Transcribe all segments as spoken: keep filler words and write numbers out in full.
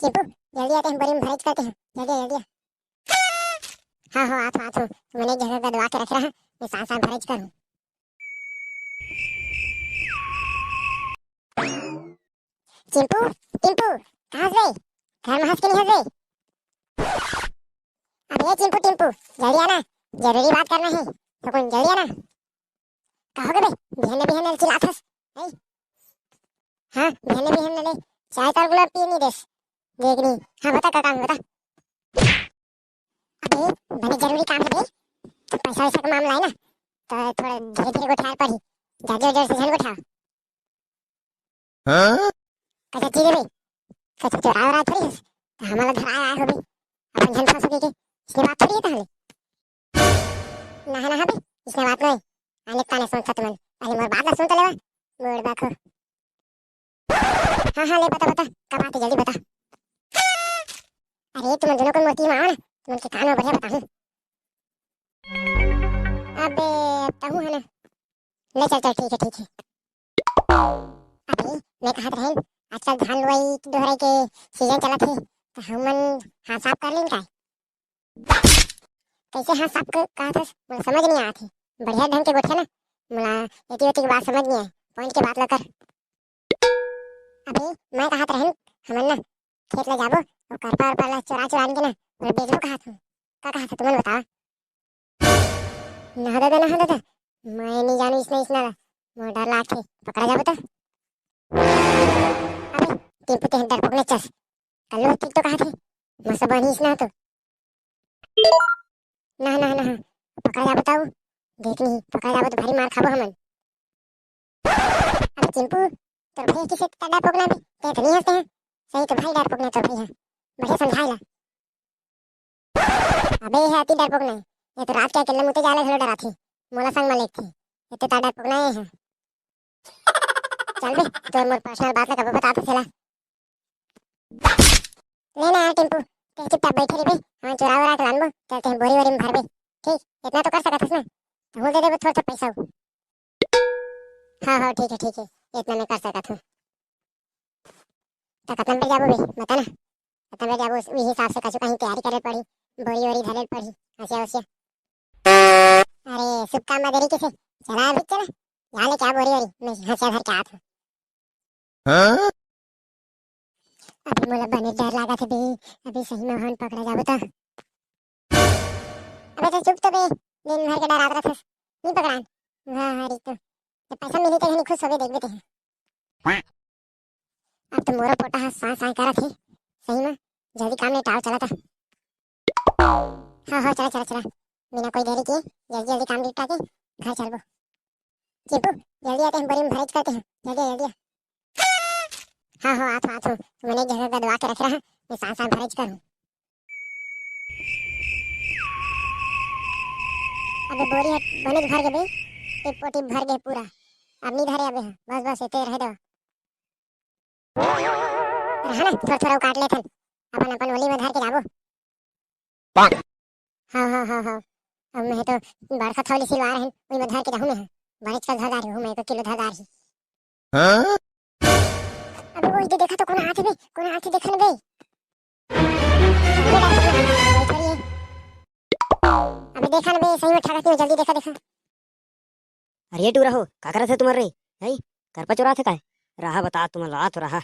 चिंपू, जल्दी आते हैं, बोरी में भरेज करते हैं, जल्दी आ, जल्दी आ। हाँ, हाँ, आत हूँ, आत हूँ, तुमन एक जगह गदवा के रखे रहा, मैं साथ साथ भरेज करूँ। चिंपू, टिंपू, कहाँ हस बे? घर में हस के नहीं हस बे? अबे चिंपू, टिंपू, जल्दी आना, जरूरी बात करना है, तो कौन जल्दी आना। का होगे बे? बिहन्ने बिहन्ने चिल्लात हस। हैं? हाँ, बिहन्ने बिहन्ने ले चाय तक ल पिए नहीं देस। देख नहीं। हाँ, बता का काम है, बता। अबे, बड़े जरूरी काम है बे। तो पैसा वैसा का मामला है ना, तो थोड़ा धीरे धीरे गोठियाए पड़ी। ज्यादा जोर से झन गोठियाओ। हाँ? कइसे चीज है बे? कइसे चोरा वोरा थोड़ी है। तो हमला धराए आए हो बे। अपन झन फंस के, इसने बात थोड़ी है ताहले। ना, ना बे, इसने बात नहीं। आने ताने सुन तुमन। अरे मोर बात ला सुन तो लेवा। बूड़बक हो। हाँ, हाँ, ले बता, बता। का बात है, जल्दी बता। अरे तुमन दोनों को मोती मार, तुमन के कान में बढ़िया बताहूँ। अबे, अब तहूँ है ना। ले चल, चल, ठीक है, ठीक है। अबे, मैं कहत रहेन, आजकल धान लुवाई डोहराई के सीजन चलत हे, तो हमन हाथ साफ कर लेन काय? कैसे हाथ साफ कर, कहत हस? मोला समझ नहीं आत हे। बढ़िया ढंग के गोठिया ना, मोला एती ओती के बात समझ नहीं आए, पॉइंट के बात ल कर। अबे, मैं कहत रहेन, हमन ना खेत ल जाबो, अउ करपा उरपा ल चोरा चोरा के ना, ओला बेचबो कहत हूँ। का कहत हस, तुमन बताओ। ना दादा, ना दादा, मैं नहीं जानू इसना, इसना ला। मोर डर लागथे, पकड़ा जाबो त। अबे, टिंपू तेह डरपोक नहीं चस। कल्लू ठीक तो कहत हे, मस्त बनी इसना तो। ना, ना, ना, पकड़ा जाबो त। देख नहीं, पकड़ा जाबो तो भारी मार खाबो हमन। अबे चिंपू, तोर भाई किसे इतना डरपोक ना बे, ते तो नहीं हंसते हैं। सही तो भाई डरपोक ना तोर भाई है। बढ़िया समझाए ला। अबे, ये है अति डरपोक नहीं। ये तो रात के अकेले मुते जाले घलो डराथे। मोला संग में लेगथे। ये तो ता डरपोक नहीं है। चल बे, तोर मोर पर्सनल बात ला कबो बता तो चला। ले ना यार टिंपू, ते चुपचाप बैठे रहिबे। हाँ, चोरा वोरा के लानबो, चलते हैं बोरी वोरी में भरबे। ठीक, इतना तो कर सकत हस ना? तो हूँ दे देबो थोड़ा सा पैसा। हाँ, हाँ, ठीक है, ठीक है, इतना मैं कर सकत हूँ। तो कतना बजे जाबो बे, बता ना। कतना बजे जाबो, उस, उही हिसाब से कछु कहीं तैयारी करे पड़ी, बोरी वोरी धरे पड़ी, हंसिया वसिया। अरे, शुभ काम में देरी किसे? चला अभी चला, यहाँ ले क्या बोरी वोरी, मैं हंसिया धर के आत हूँ। हाँ? अभी मोला बने डर लागत हे बे, अभी सही में हन पकड़ा जाबो त। अबे तो चुप तो बे, दिन भर के डरात रथस, नहीं पकड़ान। वाह, हरी तो। जब पैसा मिली तो घनी खुश होबे, देखबे ते। अब तो मोरो पोटा ह साय साय करत हे, सही में, जल्दी काम निपटाओ, चला था। हाँ, हाँ, चला, चला, चला। बिना कोई देरी के, जल्दी, जल्दी काम निपटा के घर चलबो। चिंपू, जल्दी आते हैं, बोरी में भरेज करते हैं। जल्दी आ, जल्दी आ। हाँ, हाँ, आत हूँ, आत हूँ। मैंने एक जगह गदवा के रखे रहा, मैं साथ साथ भरेज करूँ। अबे बोरी ह बनेच भर गे बे, टिप टिप भर गे पूरा। अब नहीं धरे अबे ह, बस, बस, एते रहे दो। रहा ना, थोड़ा थोड़ा काट लेथन, अपन अपन ओली में धर के जाबो। हाँ, हाँ, हाँ, हाँ। अब मैं तो बड़का थौली सिलवा रहेन, उही में धर के जाहूँ मैं ह। बनेच कल धरदार ही हूँ मैं, एक किलो धरदार ही। हाँ? अबे वो इधर देखा तो कौन आथे बे, कौन आथे देखा ना बे। अबे डर लगा, कोई थोड़ी है। अबे देखा ना बे, सही में ठगा क्यों, जल्दी देखा, देखा। अरे ये टूरा हो, का करत हे तुमन रे? हैं? करपा चोरात हे काय? रहा बता तुमन ला तो रहा।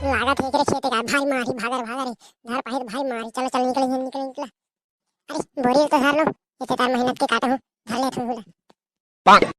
लागत हे एकरे खेत का भारी मारी, भागर, भागर रे। घर पाहिर भारी मारी, चलो, चलो, निकल, निकल, निकल। अरे, बोरी तो धर लो, इतने तार मेहनत के काटा हूँ, धर ले थोड़ा।